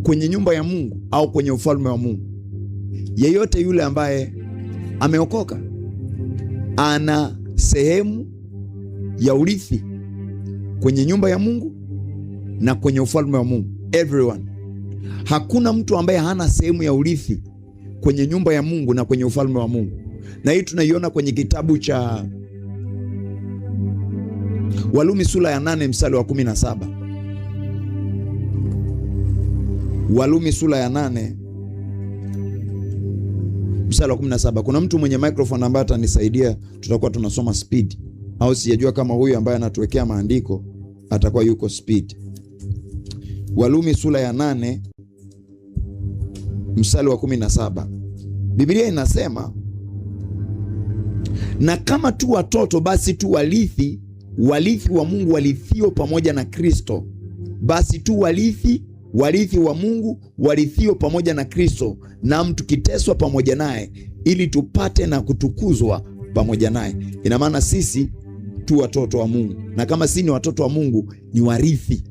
Kwenye nyumba ya Mungu au kwenye ufalme wa Mungu. Yeyote yule ambaye ameokoka ana sehemu ya urithi kwenye nyumba ya Mungu na kwenye ufalme wa Mungu. Everyone. Hakuna mtu ambaye hana sehemu ya urithi kwenye nyumba ya Mungu na kwenye ufalme wa Mungu. Na hii tunaiona kwenye kitabu cha Walumi sura ya 8 mstari wa 17. Walumi sura ya 8 mstari wa 17. Kuna mtu mwenye microphone ambaye atanisaidia, tutakuwa tunasoma speed, au sijajua kama huyu ambaye anatuwekea maandiko atakuwa yuko speed. Walumi sura ya 8 mstari wa 17, Biblia inasema, na kama tu watoto, basi tu warithi, warithi wa Mungu, warithio pamoja na Kristo. Basi tu warithi, warithi wa Mungu, warithio pamoja na Kristo, na tukiteswa pamoja naye, ili tupate na kutukuzwa pamoja naye. Ina maana sisi tu watoto wa Mungu, na kama si ni watoto wa Mungu ni warithi.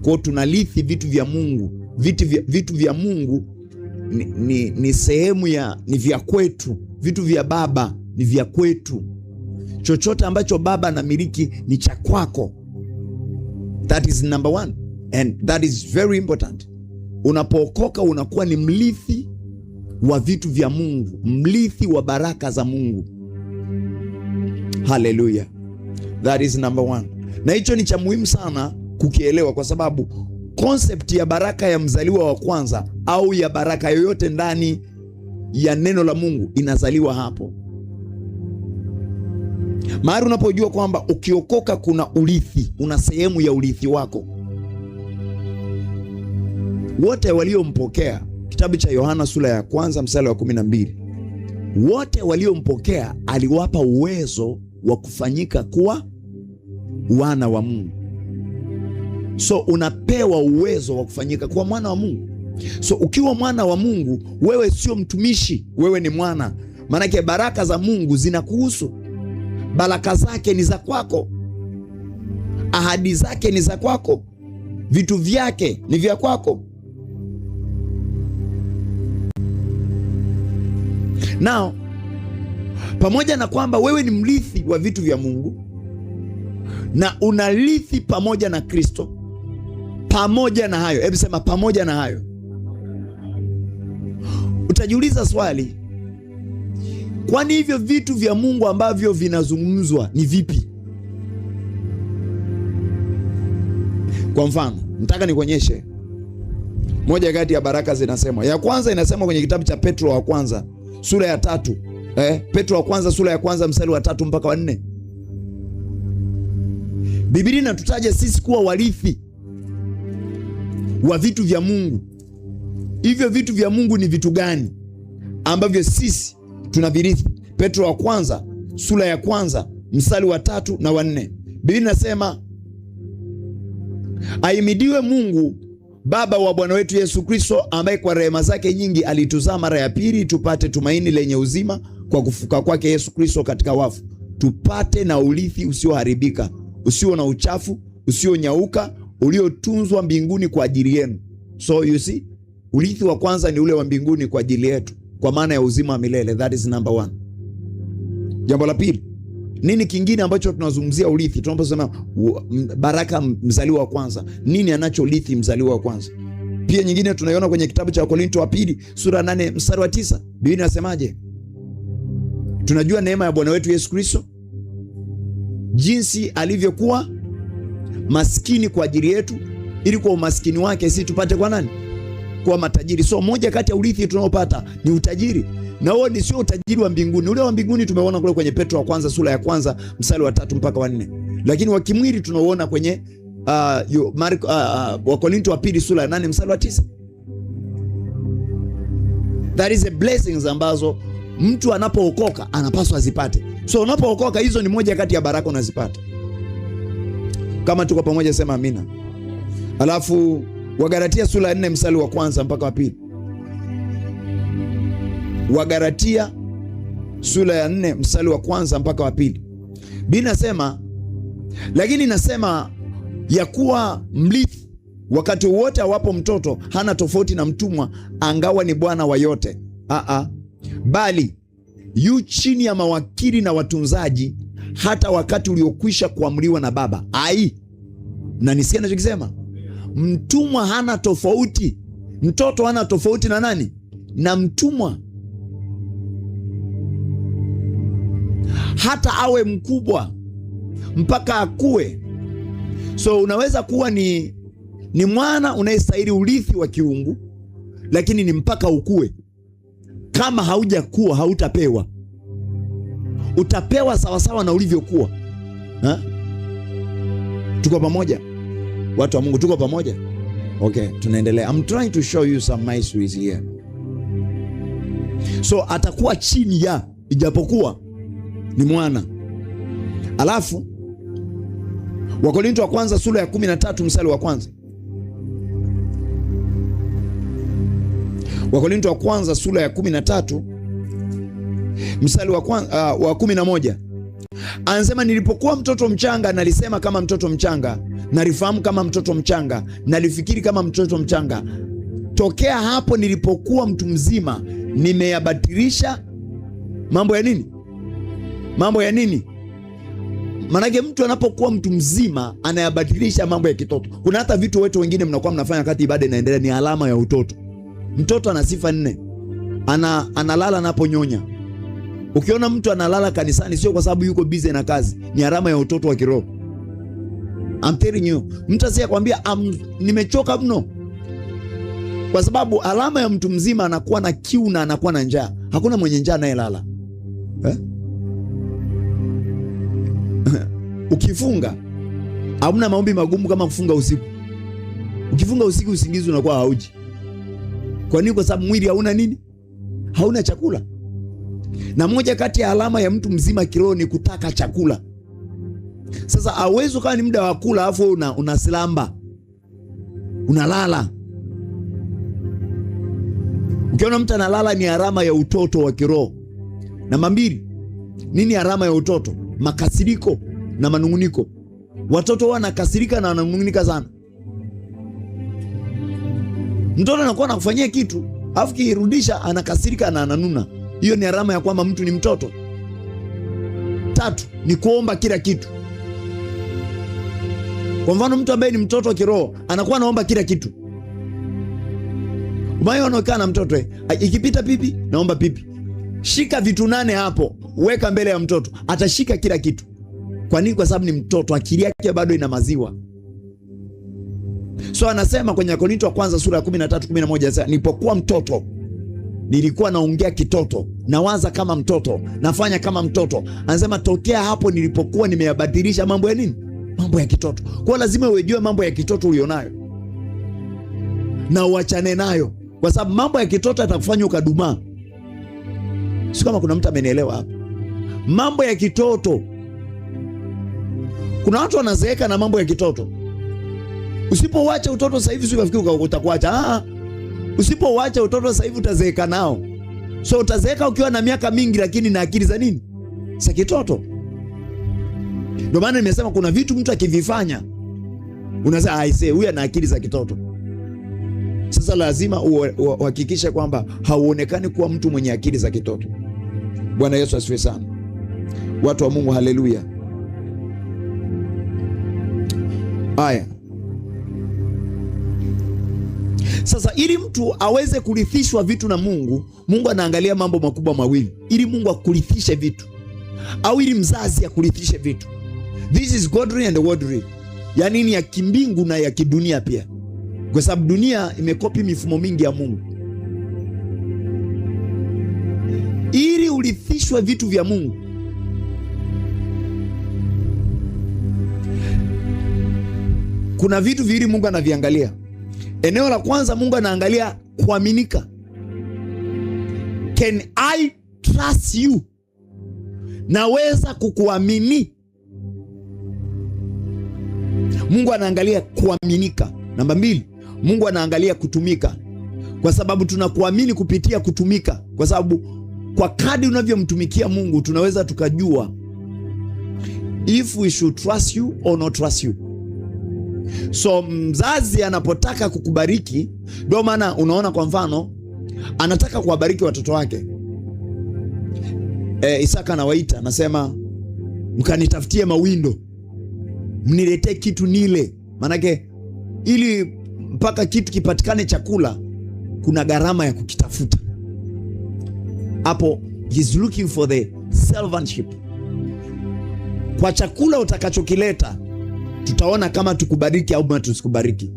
Kwao tunarithi vitu vya Mungu. Vitu vya Mungu ni sehemu ya, ni vya kwetu. Vitu vya Baba ni vya kwetu. Chochote ambacho Baba anamiliki ni cha kwako. That is number one and that is very important. Unapookoka unakuwa ni mrithi wa vitu vya Mungu, mrithi wa baraka za Mungu. Haleluya, that is number one. Na hicho ni cha muhimu sana kukielewa, kwa sababu concept ya baraka ya mzaliwa wa kwanza au ya baraka yoyote ndani ya neno la Mungu inazaliwa hapo. Mahali unapojua kwamba ukiokoka kuna urithi, una sehemu ya urithi wako. Wote waliompokea, kitabu cha Yohana sura ya kwanza mstari wa 12, wote waliompokea aliwapa uwezo wa kufanyika kuwa wana wa Mungu. So unapewa uwezo wa kufanyika kuwa mwana wa Mungu. So ukiwa mwana wa Mungu, wewe sio mtumishi, wewe ni mwana. Maanake baraka za Mungu zinakuhusu, baraka zake ni za kwako, ahadi zake ni za kwako, vitu vyake ni vya kwako. Now, pamoja na kwamba wewe ni mrithi wa vitu vya Mungu na unarithi pamoja na Kristo, pamoja na hayo, hebu sema pamoja na hayo, utajiuliza swali, kwani hivyo vitu vya Mungu ambavyo vinazungumzwa ni vipi? Kwa mfano, nataka nikuonyeshe moja kati ya baraka zinasemwa. Ya kwanza inasemwa kwenye kitabu cha Petro wa kwanza sura ya 3. Petro wa kwanza sura ya kwanza mstari wa 3 mpaka wa 4. Biblia inatutaja sisi kuwa warithi wa vitu vya Mungu. Hivyo vitu vya Mungu ni vitu gani ambavyo sisi tunavirithi? Petro wa kwanza sura ya kwanza mstari wa 3 na wa 4. Biblia inasema, ahimidiwe Mungu Baba wa Bwana wetu Yesu Kristo, ambaye kwa rehema zake nyingi alituzaa mara ya pili tupate tumaini lenye uzima kwa kufuka kwake Yesu Kristo katika wafu, tupate na urithi usioharibika, usio na uchafu, usionyauka, uliotunzwa mbinguni kwa ajili yenu. So you see, urithi wa kwanza ni ule wa mbinguni kwa ajili yetu, kwa maana ya uzima wa milele. That is number one. Jambo la pili, nini kingine ambacho tunazungumzia urithi? Tunaposema baraka mzaliwa wa kwanza, nini anachorithi mzaliwa wa kwanza? Pia nyingine tunaiona kwenye kitabu cha Wakorinto wa pili sura 8 mstari wa 9. Biblia inasemaje? Tunajua neema ya Bwana wetu Yesu Kristo, jinsi alivyokuwa maskini kwa ajili yetu, ili kwa umaskini wake sisi tupate kwa nani? Kwa matajiri. So moja kati ya urithi tunaopata ni utajiri. Na huo ni sio utajiri wa mbinguni. Ule wa mbinguni tumeona kule kwenye Petro wa kwanza sura ya kwanza mstari wa 3 mpaka wa 4. Lakini wa kimwili tunauona kwenye Wakorinto wa pili sura ya 8 mstari wa 9. That is a blessings ambazo mtu anapookoka anapaswa azipate. So unapookoka, hizo ni moja kati ya baraka unazipata. Kama tuko pamoja, sema amina. Alafu Wagalatia sura ya 4 mstari wa kwanza mpaka wa pili. Wagalatia sura ya 4 mstari wa kwanza mpaka wa pili. Biblia inasema, lakini nasema ya kuwa mrithi Wakati wote awapo mtoto hana tofauti na mtumwa, angawa ni bwana wa yote. Bali yu chini ya mawakili na watunzaji hata wakati uliokwisha kuamriwa na baba. Ai, na nisikia nachokisema? Mtumwa hana tofauti, mtoto hana tofauti na nani? Na mtumwa. Hata awe mkubwa mpaka akue. So unaweza kuwa ni mwana unayestahili urithi wa kiungu, lakini ni mpaka ukue. Kama haujakuwa hautapewa. Utapewa sawasawa na ulivyokuwa. Ha? Tuko pamoja? Watu wa Mungu, tuko pamoja? Okay, tunaendelea. I'm trying to show you some mysteries here. So atakuwa chini ya, ijapokuwa ni mwana. Alafu Wakorinto wa kwanza sura ya 13 mstari wa kwanza. Wakorinto wa kwanza sura ya 13 mstari wa 11. Anasema, nilipokuwa mtoto mchanga nalisema kama mtoto mchanga, nalifahamu kama mtoto mchanga, nalifikiri kama mtoto mchanga. Tokea hapo nilipokuwa mtu mzima nimeyabatilisha mambo ya nini? Mambo ya nini? Manake mtu anapokuwa mtu mzima anayabadilisha mambo ya kitoto. Kuna hata vitu wetu wengine mnakuwa mnafanya wakati ibada inaendelea, ni alama ya utoto. Mtoto ana sifa 4. Analala anaponyonya. Ukiona mtu analala kanisani sio kwa sababu yuko busy na kazi, ni alama ya utoto wa kiroho. I'm telling you. Mtu asiyekwambia nimechoka mno. Kwa sababu alama ya mtu mzima anakuwa na kiu na anakuwa na njaa. Hakuna mwenye njaa anayelala. Eh? Ukifunga hamna maombi magumu kama kufunga usiku. Ukifunga usiku usingizi unakuwa hauji. Kwa nini? Kwa sababu mwili hauna nini? Hauna chakula. Na moja kati ya alama ya mtu mzima kiroho ni kutaka chakula. Sasa hauwezi ukawa ni muda wa kula alafu unasilamba. Unalala. Ukiona mtu analala ni alama ya utoto wa kiroho. Namba 2, nini alama ya utoto? Makasiriko na manunguniko. Watoto wanakasirika na wananungunika sana. Mtoto anakuwa anakufanyia kitu, alafu kirudisha anakasirika na ananuna. Hiyo ni alama ya kwamba mtu ni mtoto. 3, ni kuomba kila kitu. Kwa mfano mtu ambaye ni mtoto wa kiroho anakuwa anaomba kila kitu. Umaye anakaa na mtoto ikipita pipi naomba pipi. Shika vitu 8 hapo, weka mbele ya mtoto, atashika kila kitu. Kwa nini? Kwa sababu ni mtoto, akili yake bado ina maziwa. So anasema kwenye Wakorintho wa kwanza sura ya 13:11, nilipokuwa mtoto nilikuwa naongea kitoto, nawaza kama mtoto, nafanya kama mtoto. Anasema tokea hapo nilipokuwa nimeyabadilisha mambo ya nini? Mambo ya kitoto. Kwa lazima uejue mambo ya kitoto ulionayo na uachane nayo, kwa sababu mambo ya kitoto yatakufanya ukadumaa. Sio kama kuna mtu amenielewa hapa. Mambo ya kitoto. Kuna watu wanazeeka na mambo ya kitoto. Usipouacha utoto sasa hivi sio ukafikiri utakuacha. Usipouacha utoto sasa hivi utazeeka nao. So utazeeka ukiwa na miaka mingi lakini na akili za nini? Za kitoto. Ndio maana nimesema kuna vitu mtu akivifanya unasema aisee, huyu ana akili za kitoto. Sasa lazima uhakikishe kwamba hauonekani kuwa mtu mwenye akili za kitoto. Bwana Yesu asifiwe sana. Watu wa Mungu, haleluya. Haya. Sasa ili mtu aweze kurithishwa vitu na Mungu, Mungu anaangalia mambo makubwa mawili. Ili Mungu akurithishe vitu au ili mzazi akurithishe vitu. This is godly and worldly. Yaani ni ya kimbingu na ya kidunia pia. Kwa sababu dunia imekopi mifumo mingi ya Mungu. Ili urithishwe vitu vya Mungu, kuna vitu viwili Mungu anaviangalia. Eneo la kwanza, Mungu anaangalia kuaminika. Can I trust you? Naweza kukuamini? Mungu anaangalia kuaminika. Namba 2, Mungu anaangalia kutumika. Kwa sababu tunakuamini kupitia kutumika. Kwa sababu kwa kadri unavyomtumikia Mungu tunaweza tukajua if we should trust you or not trust you. So mzazi anapotaka kukubariki, ndio maana unaona kwa mfano anataka kuwabariki watoto wake. Isaka anawaita, anasema mkanitafutie mawindo, mniletee kitu nile. Maanake ili mpaka kitu kipatikane chakula, kuna gharama ya kukitafuta. Hapo he's looking for the servantship. Kwa chakula utakachokileta tutaona kama tukubariki au tusikubariki.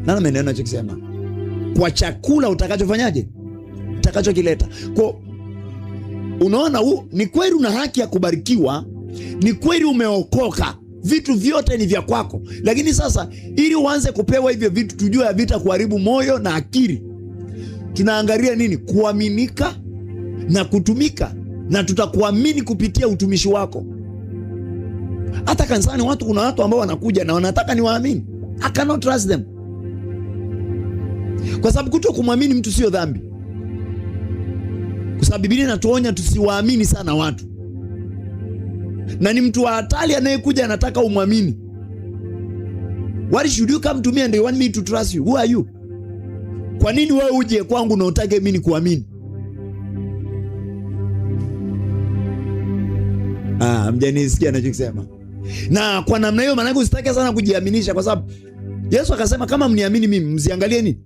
Nani amenielewa nachokisema? Kwa chakula utakachofanyaje, utakachokileta. Kwa unaona, huu ni kweli una haki ya kubarikiwa, ni kweli umeokoka, vitu vyote ni vya kwako, lakini sasa ili uanze kupewa hivyo vitu, tujue havita kuharibu moyo na akili. Tunaangalia nini? Kuaminika na kutumika, na tutakuamini kupitia utumishi wako. Hata kanisani watu, kuna watu ambao wanakuja na wanataka niwaamini. I cannot trust them, kwa sababu kuto kumwamini mtu sio dhambi, kwa sababu Biblia inatuonya tusiwaamini sana watu, na ni mtu wa hatari anayekuja anataka umwamini. Why should you come to me and you want me to trust you? Who are you? Kwa nini wewe uje kwangu na utake mimi nikuamini? Ah, mjanisikia anachokisema. Na kwa namna hiyo maanake usitake sana kujiaminisha, kwa sababu Yesu akasema kama mniamini mimi, mziangalie nini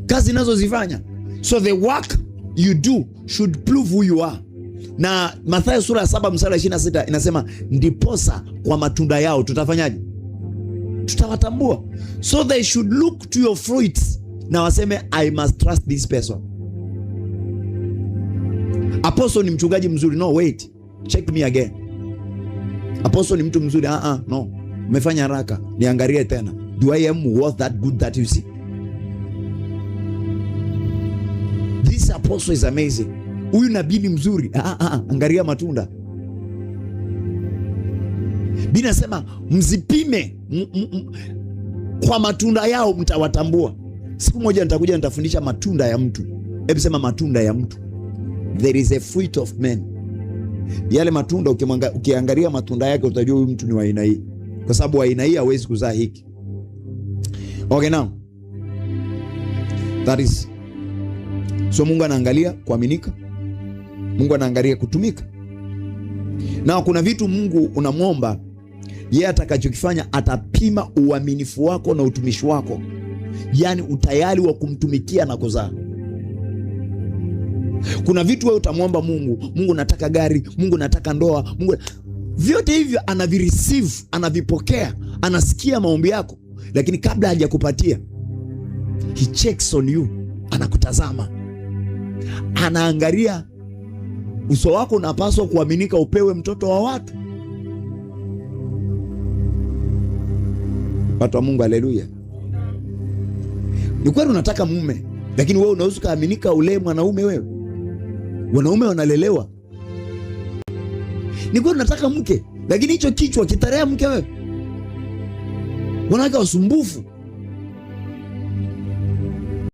kazi ninazozifanya. So the work you do should prove who you are. Na Mathayo sura ya 7 mstari wa 26 inasema ndiposa kwa matunda yao tutafanyaje? Tutawatambua. So they should look to your fruits na waseme I must trust this person. Apostle ni mchungaji mzuri. No, wait. Check me again. Apostle ni mtu mzuri. Ah, ah, no. Umefanya haraka. Niangalie tena. Do I am worth that good that you see? This apostle is amazing. Huyu nabii ni mzuri. Ah, ah, angalia matunda. Biblia inasema mzipime kwa matunda yao mtawatambua. Siku moja nitakuja nitafundisha matunda ya mtu. Hebu sema matunda ya mtu. There is a fruit of man. Yale matunda ukiangalia matunda yake utajua huyu mtu ni wa aina hii, kwa sababu aina hii hawezi kuzaa hiki. Okay, now that is so. Mungu anaangalia kuaminika, Mungu anaangalia kutumika. Na kuna vitu Mungu unamwomba yeye, atakachokifanya atapima uaminifu wako na utumishi wako, yaani utayari wa kumtumikia na kuzaa. Kuna vitu wewe utamwomba Mungu, Mungu nataka gari, Mungu nataka ndoa, Mungu, vyote hivyo anavireceive, anavipokea, anasikia maombi yako, lakini kabla hajakupatia he checks on you, anakutazama, anaangalia uso wako. Unapaswa kuaminika, upewe mtoto wa watu. Watu wa Mungu, haleluya. Ni kweli unataka mume, lakini wewe unaweza kuaminika ulee mwanaume wewe? Wanaume wanalelewa. Ni kweli unataka mke, lakini hicho kichwa kitarea mke wewe? Wanawake wasumbufu.